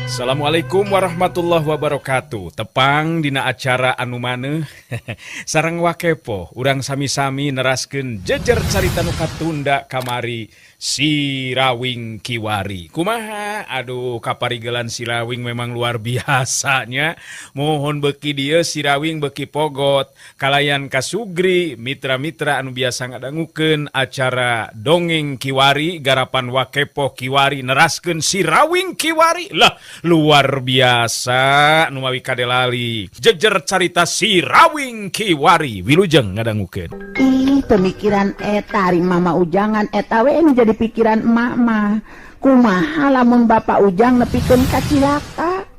Assalamualaikum warahmatullahi wabarakatuh. Tepang dina acara anu maneuh sareng Wakepo, urang sami-sami neraskeun jejer carita nu katunda kamari, Si Rawing Kiwari. Kumaha? Aduh, kaparigelan Si Rawing memang luar biasanya. Mohon beki dieu Si Rawing beki pogot kalayan kasugri mitra-mitra anu biasa ngadangukeun acara Dongeng Kiwari garapan Wakepo Kiwari, neraskeun Si Rawing Kiwari lah, luar biasa. Nu mawi kadelali jejer carita Si Rawing Kiwari, wilujeng ngadangukeun. Ih, pemikiran eta ari Mama Ujangan, eta we nu jadi pikiran emak mah. Kumaha lamun Bapak Ujang nepikeun ka cilaka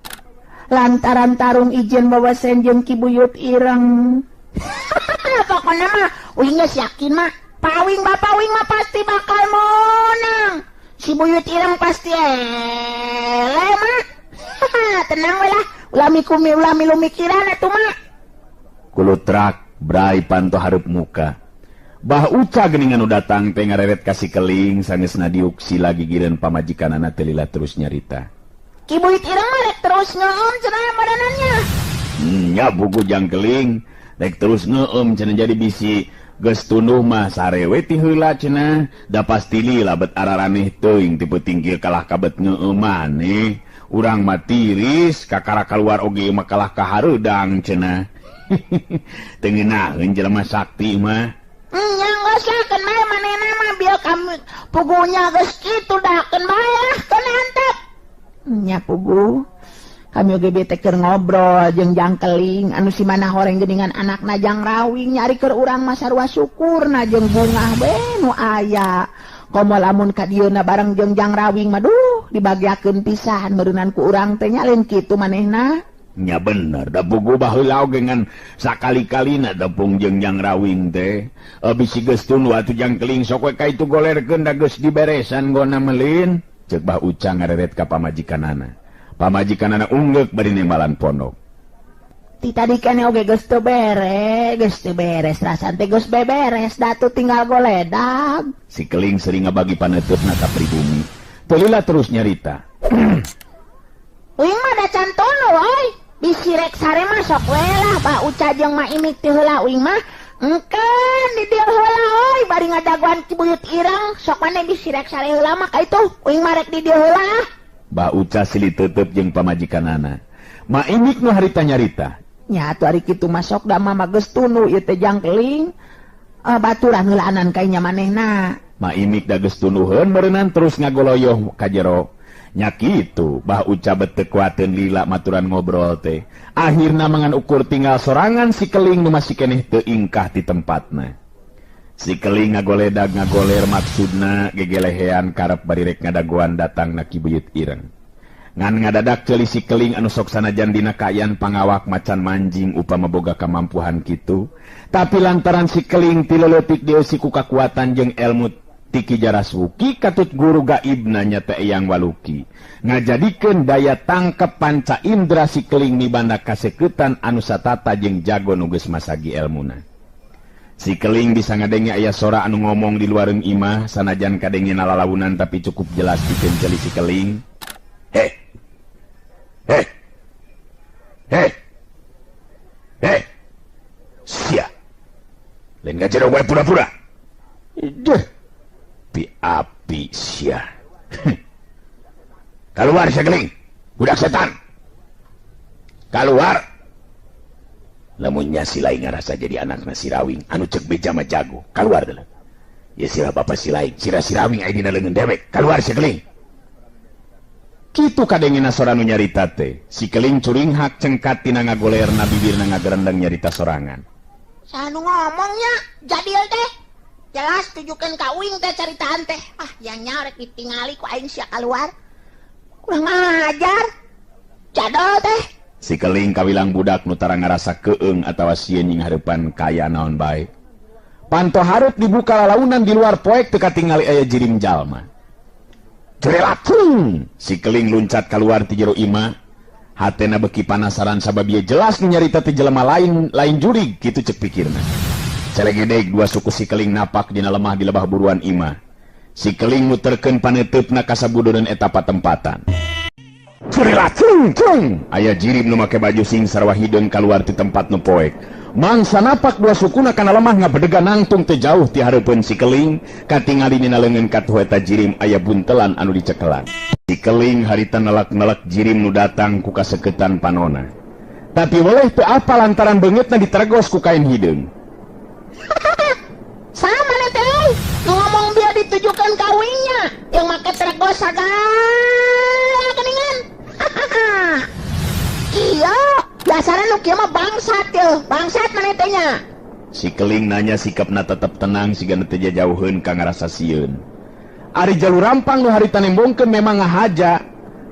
lantaran tarung ijen wawasen jeung Ki Buyut Ireng? Pokoknya mah uing geus yakin mah, Pawing, Bapak Wing mah pasti bakal menang. Si Buyut Ireng pasti eleh mah. Tenang we lah, ulah mikumi, ulah milu mikiran atuh mah. Kulutrak brai panto hareup muka. Bah Uca geuningan nu datang teh ngareret ka si Keling sangeusna diuk sila gigireun pamajikanana teu lila terus nyarita. Ki Buyut Ireng mah rek terus ngeum cenah badanannya. Nya buku Jang Keling rek terus ngeum cenah, jadi bisi geus tunduh mah sare we ti heula cenah, da pasti lila bet araraneh teuing ti peuting kieu kalah kabet ngeum maneh. Urang mah tiris kakara kaluar oge mah kalah kahareudang cenah. Teu ngeunaheun jelema sakti mah. Nya geus lah, keun bae manehna mah, bieu kami pugunya geus kitu dah, keun bae lah, keun antep. Nya pugu kami oge bete keur ngobrol jeung Jang Keling anu si mana horeng geuningan anakna Jang Rawing, nyari keur urang mah sarua syukurna jeung bungah we nu aya. Komo lamun ka dieuna bareng jeung Jang Rawing mah, duh, dibagiakeun pisan meureunnan ku urang teh nya, lain kitu manehna? Nya bener da pugu, baheula oge ngan sakali-kalina tepung jeung Jang Rawing teh. Bisi geus tunduh atuh Jang Keling, sok we ka itu golerkeun, da geus diberesan gona melin, ceuk Bah Uca ngareret ka pamajikanana. Pamajikanana unggeuk bari nembalan pondok. Ti tadi kene oge geus teu beres, geus teu beres rasan teh geus beberes datu tinggal goledag. Si Keling sering ngabagi paneuteup ka pribumi. Teu lila terus nyarita. Uing mah da can tunduh euy. Bisi rek sare mah sok we lah Bah Uca jeung Ma Imik teh heula, uing mah engkeun di dieu heula euy bari ngadagoan Ki Buyut Ireng. Sok maneh bisi rek sare heula mah ka itu, uing mah rek di dieu heula. Bah Uca silih teuteub jeung pamajikanana. Ma Imik nu harita nyarita. Nya atuh ari kitu mah sok, da mama geus tunduh ieu teh Jang Keling. Baturan heulaanan kainya manehna. Ma Imik da geus tunduheun meureunnan terus ngagoloyoh ka jero. Nya kitu, Bah Uca bet teu kuateun lila maturan ngobrol teh. Akhirna mangan ukur tinggal sorangan si Keling nu masih keneh teu ingkah ti tempatna. Si Keling ngagoledag ngagoler, maksudna gegelehean karep bari rek ngadagoan datangna Ki Buyut Ireng. Ngan ngadadak ceuli si Keling anu sok sanajan dina kaayaan pangawak macan manjing upama boga kamampuhan kitu. Tapi lantaran si Keling ti leutik dieusi ku kakuatan jeung elmu ti Ki Jaraswuki katut guru gaibna nyata Eyang Waluki, ngajadikeun daya tangkep panca indra si Keling mibanda kasekeutan anu satata jeung jago nu geus masagi elmuna. Si Keling bisa ngadenge aya sora anu ngomong di luareung imah, sanajan kadenge nalalaunan tapi cukup jelas pikeun ceuli si Keling. Heh. Heh. Heh. Heh. Sia. Lain ngajero wae pura-pura. Deh. Pi api sia. Keluar sia Keling. Budak setan. Keluar. Lamunnya si lain ngarasa jadi anak si Rawing anu cek beja mah jago. Keluar dulu. Ya sirah bapak si lain, sirah si Rawing aya dina leungeun dewek. Keluar sia Keling. Kitu kadengena sora nu nyarita teh. Si Keling curinghak cengkat tina ngagolerna, bibirna ngagerendeng nyarita sorangan. Sanu ngomongnya jadil teh. Jelas tujukan ka uing teh caritaan teh. Ah, yang nyarek ditingali ku aing sia keluar. Kurang ajar. Jadol teh. Si Keling kawilang budak nu tara ngarasa keung atawa sieun nying hareupan kaya naon bae. Panto hareup dibuka lalaunan di luar poek teu katingali aya jirim jalma. Jerelatung! Si Keling luncat keluar ti jero imah. Hatena beki panasaran sabab ieu jelas nu nyarita ti jelema lain, lain jurig kitu cek pikirna. Celegedeg dua suku si Keling napak dina lemah di lebah buruan imah. Si Keling muterkeun paneuteup ka sabudureun eta patempatan. Curila cung cung aya jirim nu make baju sing sarwa hideung kaluar ti tempat nu poek. Mangsa napak dua sukuna kana lemah ngabedega nangtung teu jauh ti hareupeun si Keling katingali dina leungeun katuh eta jirim aya buntelan anu dicekelan. Si Keling harita nelak-nelak jirim nu datang ku kaseketan panona. Tapi weleh teu apa lantaran beungeutna ditergos ku kain hideung. Sama nih teh, ngomong biar ditujukan kawinnya yang make tergos sagala keningan. Iya, dasarnya nu kieu mah bangsat yeuh, bangsat maneh teh nya. Si Keling nanya sikapna tetep tenang siga nu teu jauheun ka ngarasa sieun. Ari Jalu Rampang nu harita nembongkeun memang ngahaja.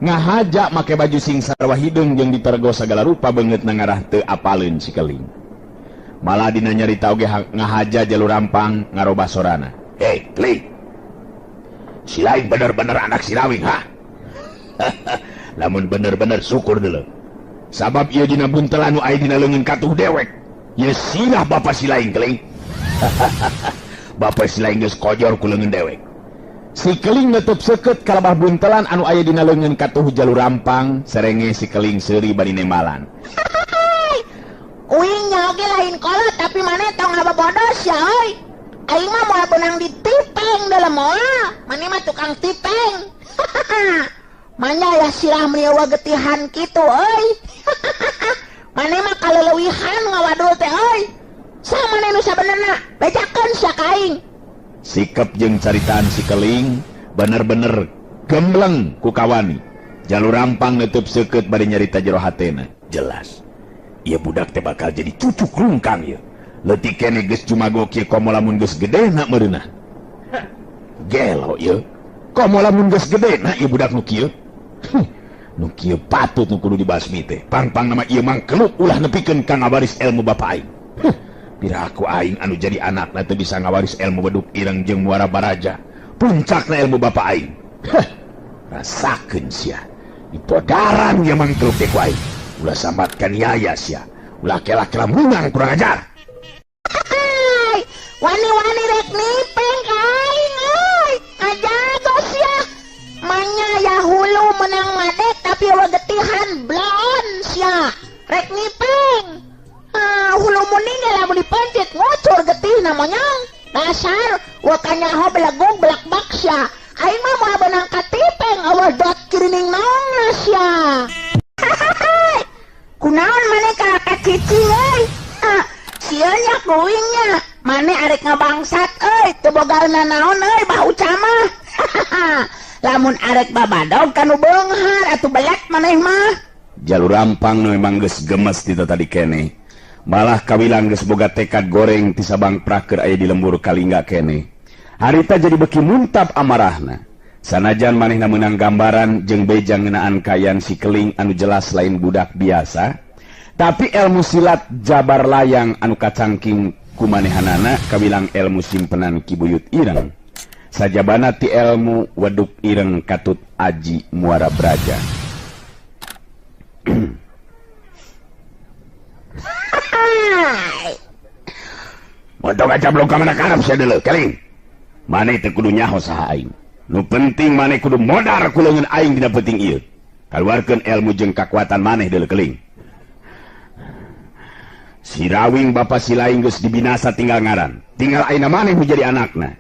Ngahaja make baju sing sarwa hideung jeung ditergos sagala rupa beungeutna ngarah teu apaleun si Keling. Malah dina nyarita oge ngahaja Jalu Rampang ngarobah sorana. Hei, Keling. Si lain bener-bener anak si Rawing, ha? Lamun bener-bener syukur dulu. Sabab ieu dina buntelan nu aya dina leungeun katuh dewek. Ye sirah bapa si lain, Keling. Bapa si lain geus kojor ku leungeun dewek. Si Keling neutup seukeut kalabah buntelan anu aya dina leungeun katuh Jalu Rampang, serenge si Keling seuri bari nembalan. Uing nya oge lain kolot tapi maneh tong ngabobodos ya euy. Aing mah moal beunang ditipeng dalam moal. Maneh mah tukang tipeng. Manya ya sirah meni getihan kitu euy. Maneh mah kaleleuwihan ngawadul teh euy. Saha maneh nu sabenerna? Bejakeun sia ka aing. Sikap jeung caritaan si Keling bener-bener gembleng ku kawani. Jalu Rampang neutup seukeut bari nyarita jero hatena. Jelas. Ieu budak teh bakal jadi cucu rungkang ieu. Leutik keneh geus jumago kieu komo lamun geus gedena meureunah. Gelo ieu. Komo lamun geus gedena ieu budak nu kieu. Nu kieu patut nu kudu dibasmi teh. Pang-pang nama ieu mangkeluk ulah nepikeun ka ngawaris ilmu bapa aing. Pira aku aing anu jadi anakna teu bisa ngawaris ilmu beduk ireng jeung muara baraja. Puncakna ilmu bapa aing. Rasakeun sia. Dipodaran ieu mangkeluk teh ku aing. Ulah sambatkan yaya sia. Ulah kela-kela munang kurang ajar. Wani-wani rek nipeng ka aing euy. Ngajago sia. Manya ya hulu menang madek tapi eueuh getihan blon sia. Rek nipeng. Ah, hulu muning lamun dipencet ngucur getihna monyong. Dasar wa kanyaho belegug belakbak sia. Aing mah moal beunang katipeng eueuh dot kirining naongna sia. Kunaon maneh ka cicing euy? Sieun nya kuing nya. Maneh arek ngabangsat euy, teu boga nanaon euy bah ucamah. Lamun arek babadog kanu beunghar atuh belet maneh mah. Jalu Rampang nu memang geus gemes ti tadi keneh. Malah kawilang geus boga tekad goreng ti Sabang Praker aya di lembur Kalingga keneh. Harita jadi beki muntap amarahna. Sanajan manehna meunang gambaran jeung beja ngeunaan kayan si Keling anu jelas lain budak biasa, tapi ilmu silat jabar layang anu kacangking ku manehanana kawilang ilmu simpenan Ki Buyut Ireng. Sajabana ti ilmu weduk ireng katut aji muara braja. Montong aja belum ka mana karep sia deuleu, Keling. Maneh teu kudu nyaho saha aing. Nu penting maneh kudu modar ku leungeun aing dina peuting ieu. Kaluarkeun ilmu jeung kakuatan maneh deuleu Keling. Si Rawing bapa si lain geus dibinasa tinggal ngaran. Tinggal ayeuna maneh nu jadi anakna.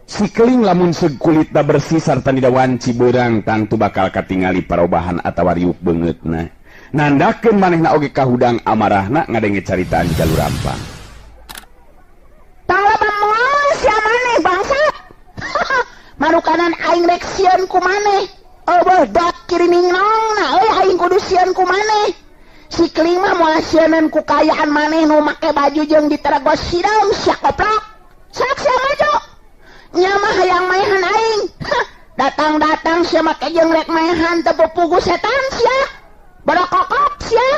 Si Keling lamun seug kulitna bersih sarta nida wanci beurang tangtu bakal katingali parobahan atawa riuk beungeutna. Nandakeun manehna oge kahudang amarahna ngadenge caritaan Jalu Rampang. Tong loba moal sia maneh bangsat. Marukanan aing rek sieun ku maneh. Eueuh dot kirining naongna euy aing kudu sieun ku maneh. Si Keling mah moal sieunan ku kaayaan maneh nu make baju jeung ditergos sireum sia koplok. Sok sia maju. Nya mah hayang maehan aing. Datang-datang sia make jeung rek maehan teu pupugu setan sia. Barokokop sia.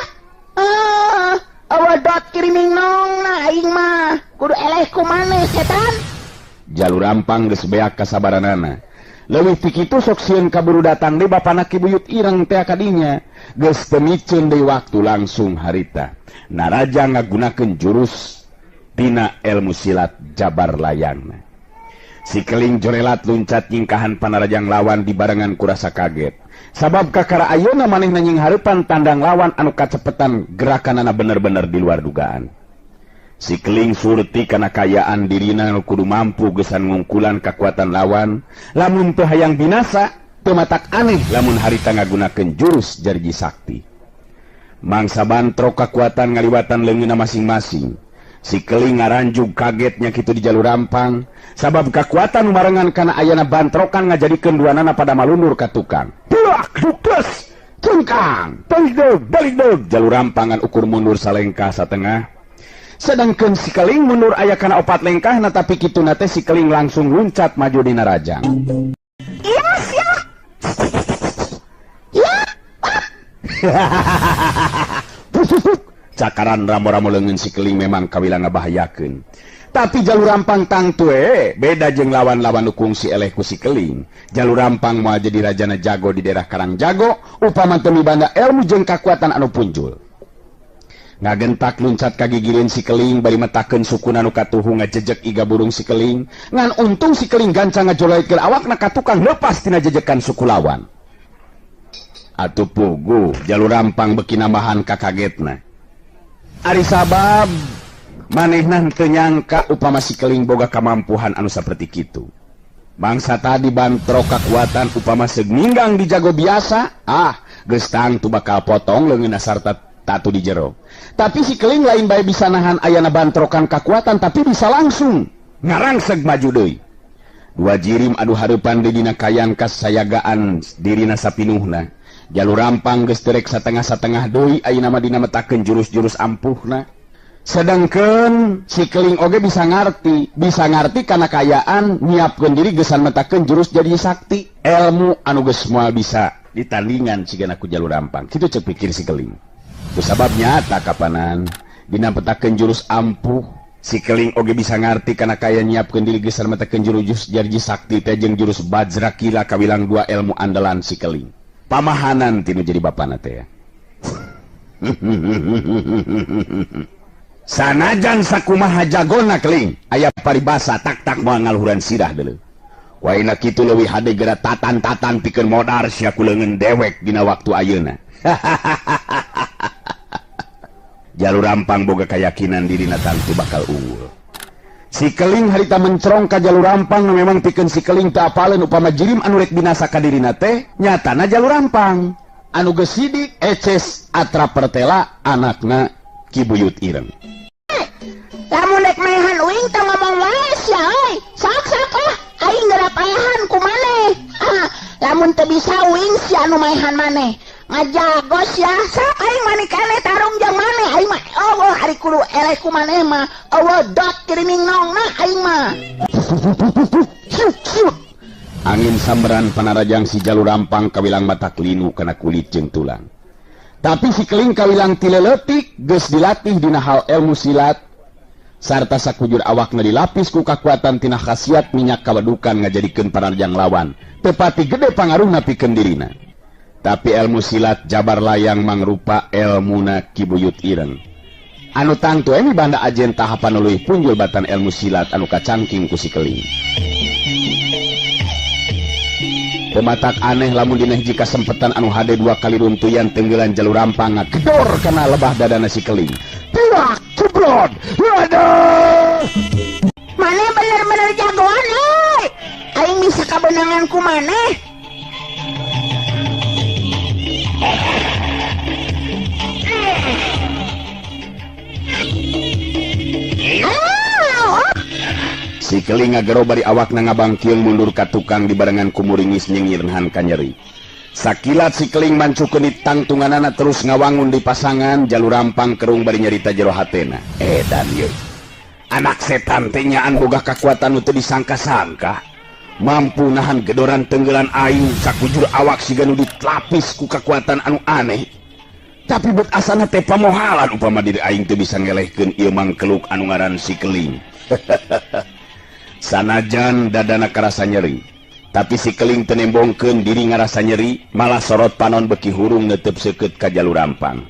Eueuh dot kirining naongna aing mah kudu eleh ku maneh setan. Jalu Rampang geus beak kasabaranana. Leuwih ti kitu sok sieun kaburu datang deui bapana Ki Buyut Ireng teh kadinya. Geus teu miceun deui waktu langsung harita. Naraja ngagunakeun jurus tina ilmu silat jabar layangna. Si keling jorelat luncat nyingkahan panarajang lawan dibarengan kurasa kaget. Sabab kakara ayeuna manehna nyinghareupan tandang lawan anu kacepetan gerakanana bener-bener di luar dugaan. Si keling surti kana kayaan dirina nu kudu mampu gesan ngungkulan kakuatan lawan, lamun teu hayang binasa teu matak aneh lamun harita ngagunakeun jurus jarji sakti. Mangsa bantrok kakuatan ngaliwatan leungeunna masing-masing. Si keling ngaranjug kagetnya kitu di jalur rampang, sabab kakuatan barengan kana ayana bantrokan ngajadikeun duanana pada malundur ka tukang. Tulak dukes cengkang balik deug jalur rampangan ukur mundur salengkah satengah. Sedangkan si keling mundur aya kana opat lengkahna, tapi kituna teh si keling langsung luncat maju dina rajang. Iya sia. Ya. Cakaran ramo-ramo leungeun si keling memang kawilang ngabahayakeun. Tapi jalur rampang tangtu beda jeung lawan-lawan nu kungsi eleh ku si keling. Jalur rampang moal jadi rajana jago di daerah Karangjago upama teu mibanda ilmu jeung kakuatan anu punjul. Ngagentak luncat kagigireun si keling bari metakeun sukuna nu katuhu ngajejek iga burung si keling. Ngan untung si keling gancang ngajolaitkeun awakna ka tukang lepas tina jejekan suku lawan. Atuh puguh jalur rampang beki nambahan kakagetna. Ari sabab manehna teu nyangka upama si keling boga kamampuhan anu saperti kitu. Bangsa tadi bantrok kakuatan upama segninggang di jago biasa, geus tangtu bakal potong leungeunna sarta tatu di jero. Tapi si keling lain bae bisa nahan ayana bantrokan kakuatan, tapi bisa langsung ngarangseg maju deui. Dua jirim adu hareupan deui dina kayan kasayagaan dirina sapinuhna. Jalur rampang geus terek satengah-satengah deui ayeuna mah dina metakeun jurus-jurus ampuhna. Sedangkeun si keling oge bisa ngarti kana kayaan nyiapkeun diri geus metakeun jurus jadi sakti, ilmu anu geus moal bisa ditandingan sigana ku jalur rampang. Kitu ceuk pikir si keling. Kusabab nyata kapanan dina petakeun jurus ampuh si keling oge bisa ngarti kana kaya nyiapkeun diri geus metakeun jurus jadi sakti teh jeung jurus Bajrakila kawilang dua ilmu andalan si keling. Pamahanan tinu jadi bapana teh. Sanajan sakumaha jagona keling aya paribasa tak-tak moal ngaluhuran sirah deuleu. Waina kitu leuwih hade geura tatan-tatan pikeun modar sia ku leungeun dewek dina waktu ayeuna. Jalur rampang boga kayakinan dirina tangtu bakal unggul. Si keling harita mencerong ka jalur rampang nu memang pikeun si keling teu apaleun upama jirim anu rek binasa ka dirina teh nyatana jalur rampang anu geus sidik eces atra pertela anakna Ki Buyut Ireng. Lamun rek maehan uing teu ngomong wae sia euy. Sok-sok lah aing geura paehan ku maneh. Lamun teu bisa uing sia anu maehan maneh. Ngajago sia, sok aing mani keneh tarung jeung maneh aing mah eueuh ari kudu eleh ku maneh mah eueuh dot kiriming nongna aing mah. Angin samberan panarajang si jalur rampang kawilang matak linu kana kulit jeung tulang. Tapi si keling kawilang tileletik geus dilatih dina hal ilmu silat sarta sakujur awakna dilapis ku kakuatan tina khasiat minyak kawadukan ngajadikeun panarajang lawan tepati gede pangaruhna pikeun dirina. Tapi ilmu silat jabar layang mangrupa elmuna Ki Buyut Ireng. Anu tangtu emi banda ajen tahapan leuwih punjul batan ilmu silat anu kacangking ku si keling. Pematak aneh lamun dina hiji kasempetan anu hade dua kali runtuyan tenggelan jalur rampang ngagedor kana lebah dadana si keling. Tiwak cebrod. Waduh. Maneh bener-bener jagoan euy. Aing bisa kabenangan ku maneh. Si keling ngagero bari awakna ngabangkieung mundur ka tukang dibarengan ku muringis nyengir nahan kanyeri. Sakilat si keling mancukeun di tangtunganana terus ngawangun di pasangan jalur rampang kerung bari nyarita jero hatena. Edan ieu. Anak setan teh nyaan boga kakuatan nu teu disangka-sangka. Mampu nahan gedoran tenggelan aing sakujur awak siga nu ditlapis ku kakuatan anu aneh. Tapi bet asana teh pamohalan upama diri aing teu bisa ngelehkeun ieu mangkeluk anu ngaran si keling. Sanajan dadana karasa nyeri, tapi si keling teu nembongkeun diri ngarasa nyeri, malah sorot panon beki hurung netep seukeut ka jalur rampang.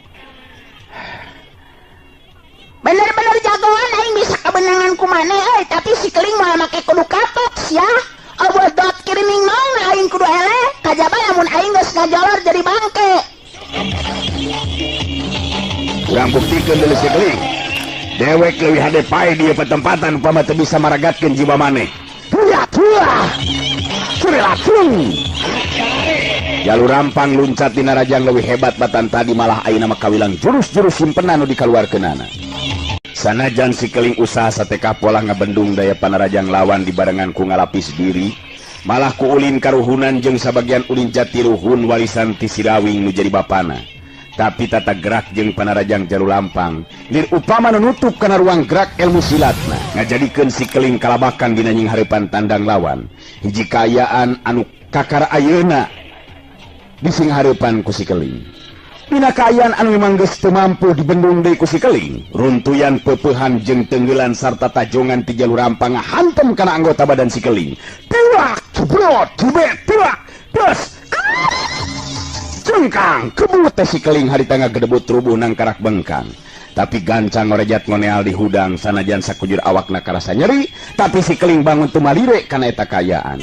Bener-bener jagoan aing bisa kabenangan ku maneh euy, tapi si keling moal make kudu kapok sia. Eueuh dot kiriming naon aing kudu eleh, kajaba lamun aing geus ngajolor jadi bangke. Urang buktikeun deuleu si keling. Dewek leuwih hade pae di petempatan upama teu bisa maragatkeun jiwa maneh. Jalur rampang luncat dina rajang leuwih hebat batan tadi malah ayeuna mah kawilang jurus-jurus simpenan nu dikaluarkeunana. Sanajan si keling usaha sateka polah ngabendung daya panarajang lawan dibarengan ku ngalapis diri, malah ku ulin karuhunan jeung sabagian ulin jatiruhun warisan ti Sirawing nu jadi bapana. Tapi tata gerak jeung panarajang Jalu Lampang lir upama nu nutup kana ruang gerak ilmu silatna ngajadikeun si keling kalabakan dina nying hareupan tandang lawan. Hiji kaayaan anu kakara ayeuna dising hareupan ku si keling. Dina kaayaan anu memang geus teu mampu dibendung deui ku si keling, runtuyan peupehan jeung tenggelan sarta tajongan ti Jalu Rampang ngahantem kana anggota badan si keling. Tiwak, jebrot, jebet, tiwak, des. Cengkang, kebut teh si keling harita ngagedebut rubuh nangkarak bengkang. Tapi gancang ngorejat ngoneal di hudang sanajan sakujur awakna karasa nyeri, tapi si keling bangun tumalire kana eta kaayaan.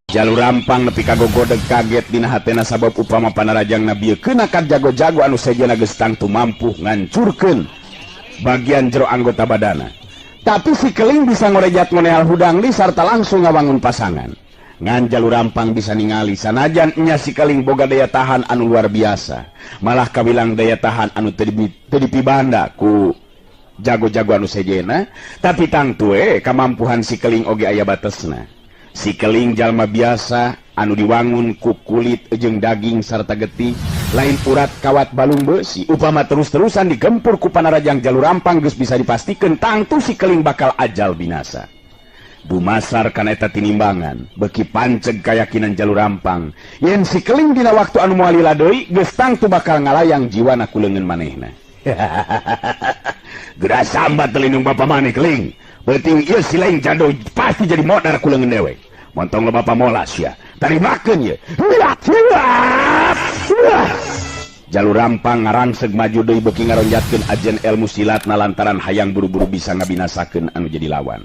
Jalu Rampang nepi ka gogodeg kaget dina hatena sabab upama panarajangna bieu keuna ka jago-jago anu sejenna geus tangtu mampu ngancurkeun bagian jero anggota badana. Tapi si keling bisa ngorejat ngoneal hudang li sarta langsung ngawangun pasangan. Ngan Jalu Rampang bisa ningali sanajan nya si keling boga daya tahan anu luar biasa, malah kawilang daya tahan anu teu dipibanda ku jago-jago anu sejena, tapi tangtu kamampuhan si keling oge aya batesna. Si keling jalma biasa anu diwangun ku kulit jeung daging sarta getih, lain urat kawat balung besi. Upama terus-terusan digempur ku panarajang Jalu Rampang geus bisa dipastikeun tangtu si keling bakal ajal binasa. Dumasar kana eta tinimbangan, beuki panceg kayakinan Jalu Rampang yen si keling dina waktu anu moal lila deui geus tangtu bakal ngalayang jiwana ku leungeun manehna. Geura sambat teu lindung bapa maneh keling. Beuting ieu si lain jado pasti jadi modar ku leungeun dewek. Montong lo bapa molas ya. Tarimakeun ye. Jalu Rampang ngarangseg maju deui beuki ngaronjatkeun ajen ilmu silatna lantaran hayang buru-buru bisa ngabinasakeun anu jadi lawan.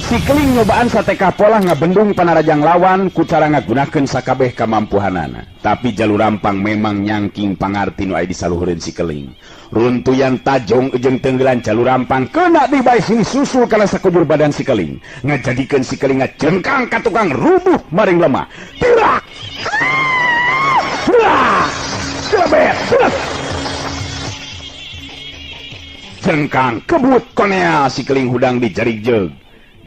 Si keling nyobaan sateka polah ngabendung panarajang lawan ku cara ngagunakeun sakabeh kamampuhanana. Tapi Jalu Rampang memang nyangking pangarti nu aya disaluhureun si keling. Runtuyan tajong jeung tenggelan Jalu Rampang kena dibae sini susul kana sakujur badan si keling. Ngajadikeun si keling ngacengkang ka tukang rubuh maring lemah. Tirak! Celebet! Cengkang kebut konea si keling hudang di jarik jeug.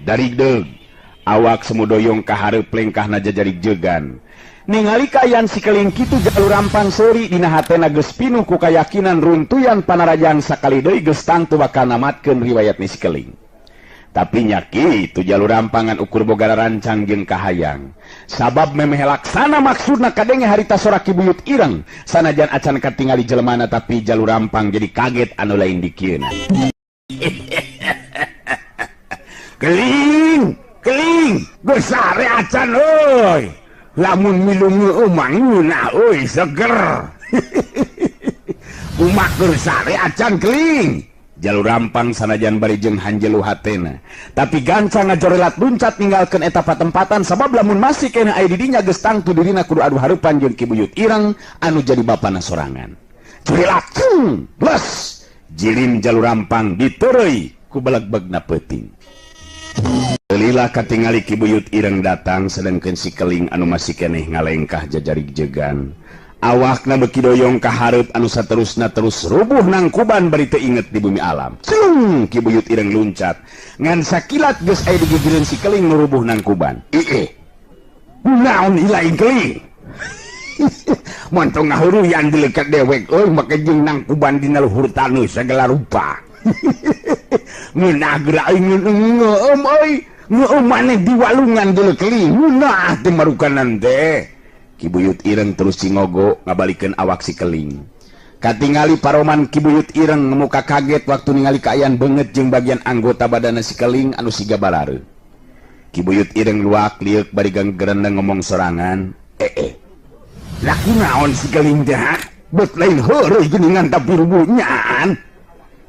Dari deug awak semudoyong kahareup lengkahna jajarik jegan. Ningali kaayaan si keling kitu Jalu Rampang seuri dina hatena geus pinuh ku kayakinan runtuyan panarajang sakali deui geus tangtu bakal namatkeun riwayat ni si keling. Tapi nya kitu Jalu Rampangan ukur boga rancang jeung kahayang. Sabab memeh laksana maksudna kadenge harita sora Ki Buyut Ireng sanajan acan katingali jelemana tapi Jalu Rampang jadi kaget anu lain dikieuna. Keling, keling, geus sare acan euy. Lamun milu mah ngeunah euy seger. Kumaha keur sare acan keling. Jalu Rampang sanajan bari jeung hanjelu hatena, tapi gancang ngajorelat luncat ninggalkeun eta patempatan sabab lamun masih keneh aya di dinya geus tangtu dirina kudu adu hareupan jeung Ki Buyut Ireng anu jadi bapana sorangan. Jorelat, les, jirim Jalu Rampang diteureuy ku belegbegna peuting. Lila katingali Ki Buyut Ireng datang sedengkeun si keling anu masih keneh ngalengkah jajarik jegan. Awakna beuki doyong ka hareup anu saterusna terus rubuh nangkuban bari teu inget di bumi alam. Celung Ki Buyut Ireng luncat. Ngan sakilat geus aya digigireun si keling nu rubuh nangkuban. Ieu. Naon ilaing keling? Montong ngahuruyan dileukat dewek euy make jeung nangkuban dina luhur taneuh sagala rupa. Ngeunah geura ngeum euy. Ngeum maneh di walungan deuleu keling. Ngeunah teh marukanan teh. Ki Buyut Ireng terus cingogo ngabalikeun awak si keling. Katingali paroman Ki Buyut Ireng muka kaget waktu ningali kaayaan beungeut jeung bagian anggota badanna si keling anu siga balareu. Ki Buyut Ireng luak lieuk bari ganggerendeng ngomong sorangan. Lah kunaon si keling teh ha? Bet lain heureuy geuningan tapi rubuh nyaan.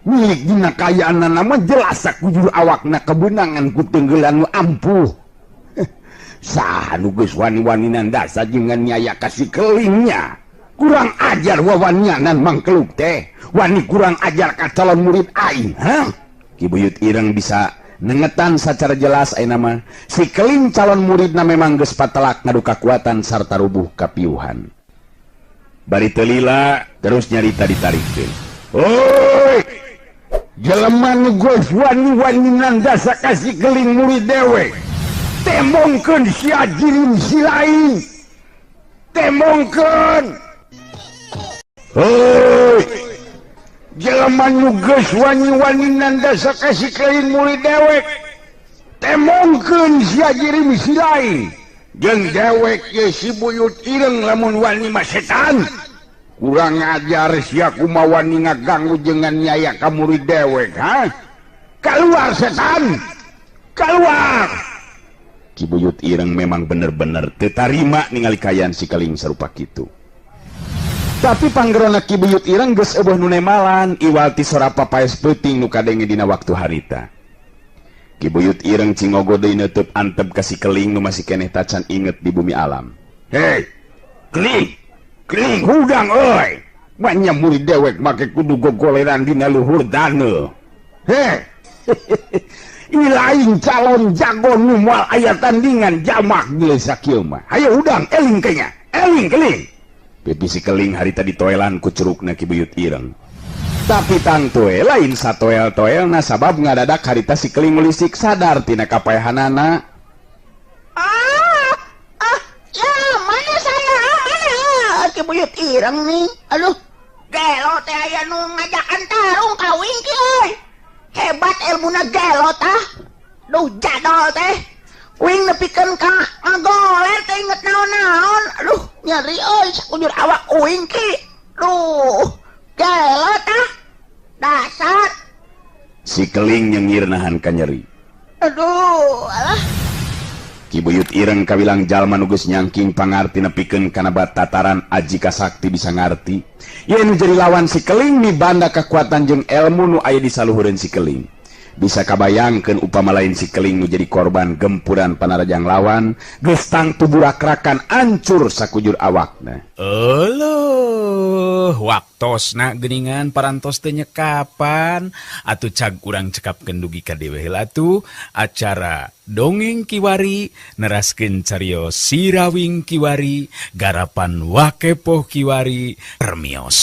Milik dina kayaanna mah jelas sakujur awakna kebenangan ku tenggelan nu ampuh. Saha nu geus wani-wani nandasa jeung nyaya ka si kelingnya. Kurang ajar wawanyanan mangkeluk teh. Wani kurang ajar ka calon murid aing, ha? Ki Buyut Ireng bisa nengetan secara jelas ayeuna mah si keling calon muridna memang geus patelak ngadu kakuatan sarta rubuh kapiuhan. Bari teu lila terus nyarita ditarikeun. Oi! Jelema nu geus wani-wani nandasa ka si keling murid dewek. Tembongkeun sia jirim si lain. Tembongkeun. Hoi! Jelema nu geus wani-wani nandasa ka si keling murid dewek. Tembongkeun sia jirim si lain. Jeung dewek ye si Buyut Ireng lamun wani mah setan. Kurang ajar sia kumaha wani ngaganggu jengan nyaya ka murid dewek, ha? Keluar setan. Keluar. Ki Buyut Ireng memang bener-bener teu tarima ningali kaayaan si keling sarupa kitu. Tapi panggerona Ki Buyut Ireng geus eueuh nu nemalan iwal ti sora papaes peuting nu kadenge dina waktu harita. Ki Buyut Ireng cingogo deui neuteub antep ka si keling nu masih keneh tacan inget di bumi alam. Hei, keling, keling hudang euy. Banyak murid dewek make kudu gogoleran dina luhur daneu. Hei. Ini lain calon jago nu moal aya tandingan jamak geus sakieu mah. Hayo hudang eling kenya, eling keling. Pipi si keling harita ditoelan ku curugna Ki Buyut Ireng. Tapi tangtu we lain satoel-toelna sabab ngadadak harita si keling mulisik sadar tina kapaehanana. Ah, ah, ya mana saya? Mana Ki Buyut Ireng nih? Aduh, gelo teh aya nu ngajakan tarung ka wingki euy. Hebat ilmuna gelo tah. Duh jadol teh. Wing nepikeun ka ngagoler teh inget naon-naon. Aduh, nyeri euy sakujur awak uing ki. Duh, gelo tah. Dasar. Si keling nyengir nahan ka nyeri. Aduh, alah. Ki Buyut Ireng kawilang jalma nu geus nyangking pangarti nepikeun kana tataran aji kasakti bisa ngarti. Yen nu jadi lawan si keling mibanda kekuatan jeung elmu nu aya di saluhureun si keling. Bisa kabayangkeun upama lain si keling nu jadi korban gempuran panarajang lawan, geus tangtu burakrakan ancur sakujur awakna. Euleuh, waktosna geuningan parantos teh nyekapan atuh cag urang cekapkeun dugi ka dewe heula atuh acara Dongeng Kiwari neraskeun carios Sirawing Kiwari garapan Wakepoh Kiwari permios.